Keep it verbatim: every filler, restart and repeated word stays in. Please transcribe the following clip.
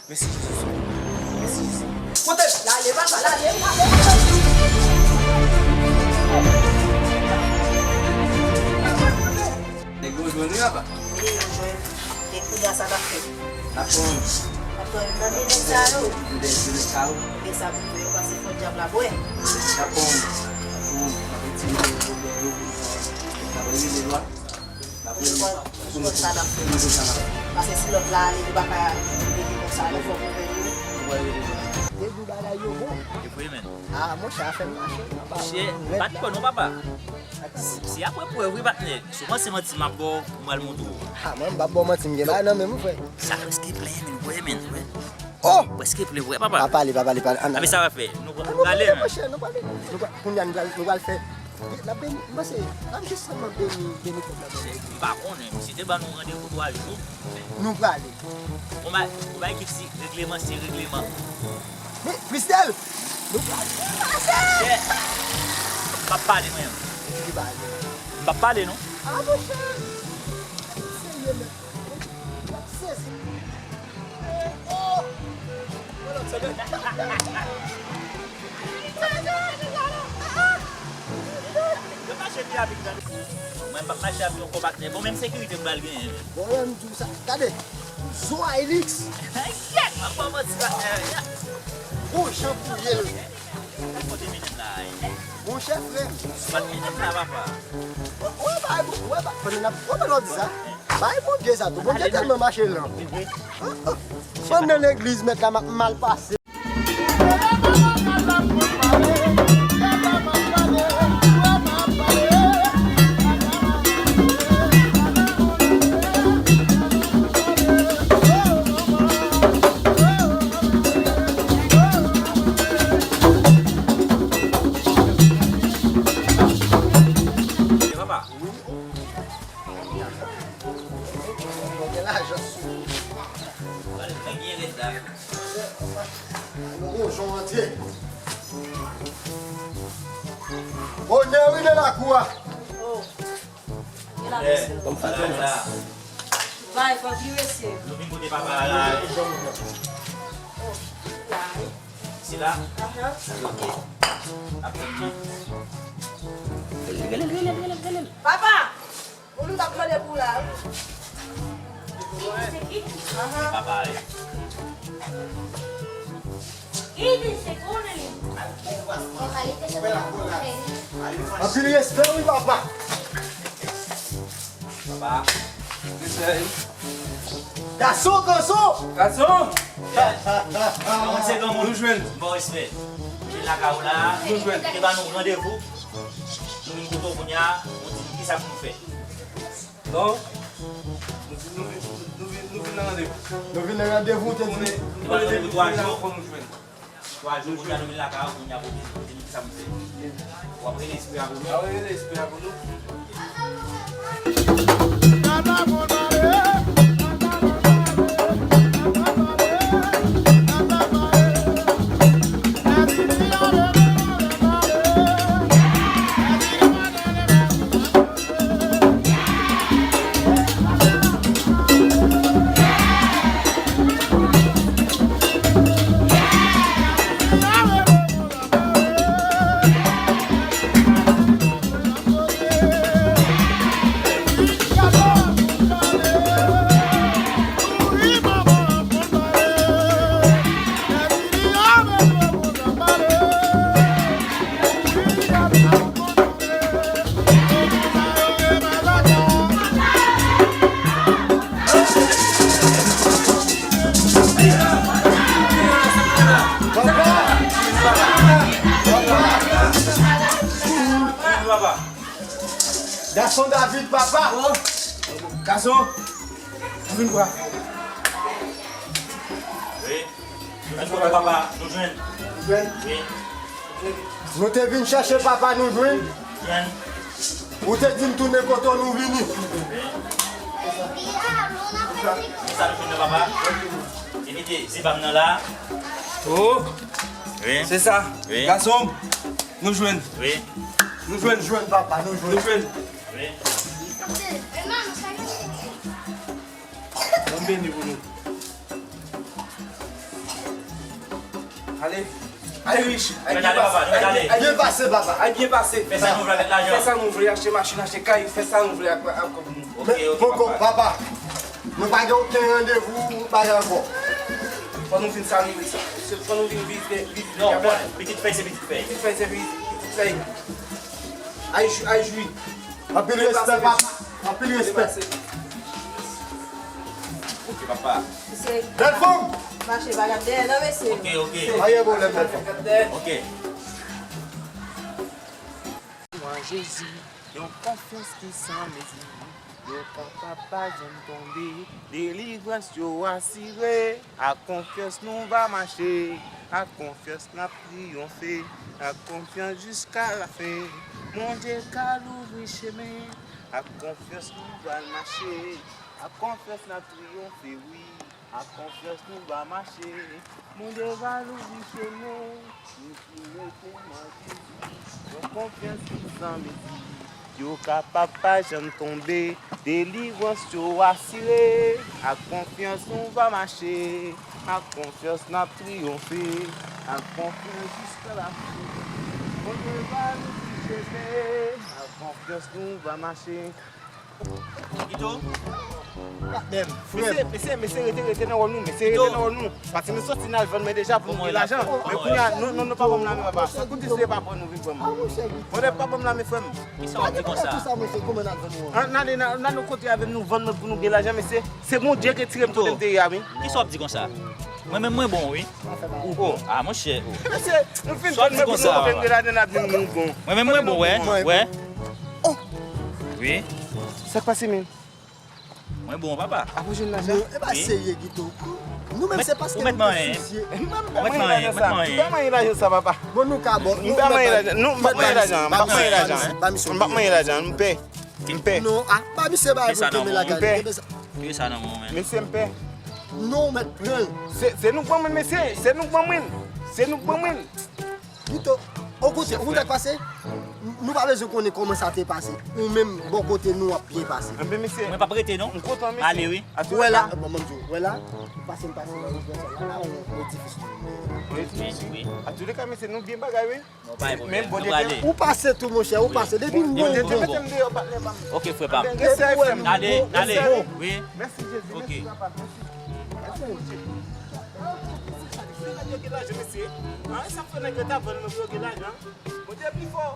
Mèsi Jezi. Mèsi Jezi. Kote l? L ale, papa, l ale, l ale. Nèg yo jwenn wi, papa. Wi, yo jwenn. E kounye a sa n ap fè? N ap pran. N ap pran youn nan de nèg sa yo. Youn nan de nèg sa yo. Ebyen sa pou yo pase fò dyab la bwè. N ap pran. N ap pran. N ap retire yo, yo, yo, yo, n ap rele lwa. N ap rele lwa. Pou nou konn sa n ap fè. Pou nou konn sa n ap fè. Paske si lòt la ale, nou pa ka rete konsa, non, fòk nou rele yo. Nou pral rele lwa. Depi bagay yo bon. E vre, men. Ah, monchè, afè m mache. Monchè, pa t kwè non, papa. Si, si apre prèv, wi, patnè. Si w panse manti m ap ba w, m pral montre w. Ah, mwen, m p ap ba w manti, m gen bagay nan men m, frè. Sa prèske plen, men, vre, men, vre. Oh! Prèske plen, vre, papa. Pa pale, pa pale, pale. Ann, ann, ann. Sa w ap fè? Nou, nou prale, men. Monchè, nou prale. Nou pra-, kounye a, nou pral, nou pral fè. N ap beni, m panse, n ap jis sèlman beni, beni kòb la. M pa konnen, misye te ban nou randevou twa jou. Nou prale. Ou bay, ou bay ki di regleman, se regleman. Men, Christelle! Nou pral pase! Chè! M p ap pale, mwen. Ki pale? M p ap pale, non. Ah, monchè! Serye, men. M ap sezi. Oh! Yo mache pi rapid, tande. Mwen, m p ap mache ak yon konpatnè. Bon, menm sekirite m pral genyen, men. Bon, mwen, m di w sa. Gade. Zo Hilux. Yèk, m ap ba w manti, patnè. Bon, jan pou ye l. Kote mennen m la, e? Monchè, frè m. Kote mennen m la, papa? Wè, wè, bay, wè, bay, pandan n ap, wè, pandan w di sa. Bay Bondye sa tou. Bondye tèlman mache lan. Pandan legliz mèt la, m ap mal pase. Papa. Mwen gen lajan sou mwen. Gade, mwen gen rèd la. Mwen gon jon antye. Bonè wi nan lakou a. Oh. Gen la, mesye. Bon, fè la. Bay, fò vire, mesye. Nou vin kote papa a la. Oh, la. Sila? Ahan. Ok. Apre li. Rele l, rele l, rele l, rele l. Papa! Moun t ap mande pou la, wi. Ahan. Papa, wi. Anpil respè, wi, papa. Papa. Gason, gason! Gason! Mwen se granmoun. Nou jwenn. Bon respè. Mwen lakay ou la. Nou jwenn. Te ba nou randevou. Nou vin kote w kounye a, ou di nou kisa pou nou fè. Non. Nou vin, nou vin, nou vin, nou vin nan randevou. Nou vin nan randevou, ou te di. Nou ba nou randevou twa jou. Twa jou, kounye a nou vin lakay ou, kounye a pou di nou kisa pou fè. W ap rele espri a pou nou. W ap rele espri a pou nou. Gason David, papa. Gason, vin bra. Wi. Nou vin kote papa, nou jwenn. Nou jwenn? Wi. Nou te vin chèche papa, nou jwenn. Jwenn. Ou te di n tounen kote w, nou vini. Wi. E sa nou jwenn nan papa? Li mete zip a m nan la. Oh. Wi. Se sa. Wi. Gason m, nou jwenn. Wi. Nou jwenn. Nou jwenn papa, nou jwenn. Nou jwenn. Wi. Bondye beni pou nou. Ale. Ay rich. Ay byen pase. Ay byen pase, papa. Ay byen pase. Fè sa nou vle avèk lajan. Fè sa nou vle, achte machin, achte kay, fè sa nou vle ak, ak kòb nou. Men poko, papa. Nou pa gen okenn randevou bagay ankò. Fò nou vin sa nou vle sa. Fò nou vin vizite, vizite. Non, pitit fèy se pitit fèy. Pitit fèy se pitit fèy. Ay jwi, ay jwi. Anpil respè, papa. Anpil respè. Ok, papa. Mesye, bèl fanm. Mache pa gad dèyè non, mesye. Ok, ok. Pa gen pwoblèm, bèl fanm. Ok. Mwen Jezi, yon konfyans ki san mezi. Yo kapab pa janm tonbe. Delivrans yo asire. Ak konfyans nou va mache. Ak konfyans n ap triyonfe. Ak konfyans jiska lafen. Bondye ka louvri chemen. Ak konfyans nou pral mache. Ak konfyans n ap triyonfe, wi. Ak konfyans nou va mache. Bondye va louvri chemen. Nou ki rete nan Jezi. Yon konfyans ki san mezi. Yo kapab pa janm tonbe. Delivrans yo asire. Ak konfyans nou va mache. Ak konfyans n ap triyonfe. Ak konfyans jiska lafen. Bondye va louvri chemen. Ak konfyans nou va mache. Kito? Mesye, mesye, mesye, rete, rete nan wòl nou, mesye, rete nan wòl nou. Paske nou soti n al vann mwen deja pou nou gen lajan. Men kounye a, non, non, non, pa ban m lame, papa. Sa kout di se pa pran nou vin pran mwen. Mwen pa ban m lame, frè m. Kisa w ap di konsa? An, n ale, n al, n al yon kote avè m, nou vann mwen pou nou gen lajan, mesye. Se Bondye ki tire m kote m te ye a, wi. Kisa w ap di konsa? Mwen menm mwen bon, wi. Ou bon? Ah, monchè, oh. Mesye, nou fin vann mwen pou nou gen lajan, n ap di nou bon. Mwen menm mwen bon, wè, wè. Oh! Wi. Sa k pase, men? Mwen bon, papa. Apwoche n lajan. Non, e pa serye, Guito. Nou menm se paske nou te sisye. Ou mèt manyen, ou mèt manyen. M pa manyen lajan sa, papa. Bon, nou ka bon. M pa manyen lajan. Non, m pa manyen lajan. M pa manyen lajan. M pa manyen lajan. M pè. M pè. Non, ah, ba misye bagay pou l kenbe lakay li. Kenbe sa. Tire sa nan men w, men. Mesye, m pè. Non, ou mèt pran l. Se, se nou k ban mwen, mesye. Se nou k ban mwen. Se nou k ban mwen. Guito, okontrè, ou konn sa k pase? Nou pa bezwen konnen kòman sa te pase. Ou menm, bò kote nou, w ap byen pase. Enben, mesye. Mwen p ap rete, non. M kontan, mesye. Ale, wi. Ou wè la, bon, mwen di w, ou wè la, pase m pase nan yon pèsòn la, la, yon edifis nou. Wi, wi. Wi. Antouleka, mesye, nou byen bagay, wi. Non, pa gen pwoblèm. Nou prale. Ou pase tou, monchè, ou pase. Depi nou bon. Bondye te mete m deyò, patnè pa m. Ok, frè pa m. Ale, ale. Wi. Mèsi, Jezi. Ok. Mèsi, papa. Mèsi. Mèsi, Bondye. Mesye, nèg yo gen lajan, mesye. Ah, sa fè nèg yo ta vann mwen pou yo gen lajan. Bondye pi fò.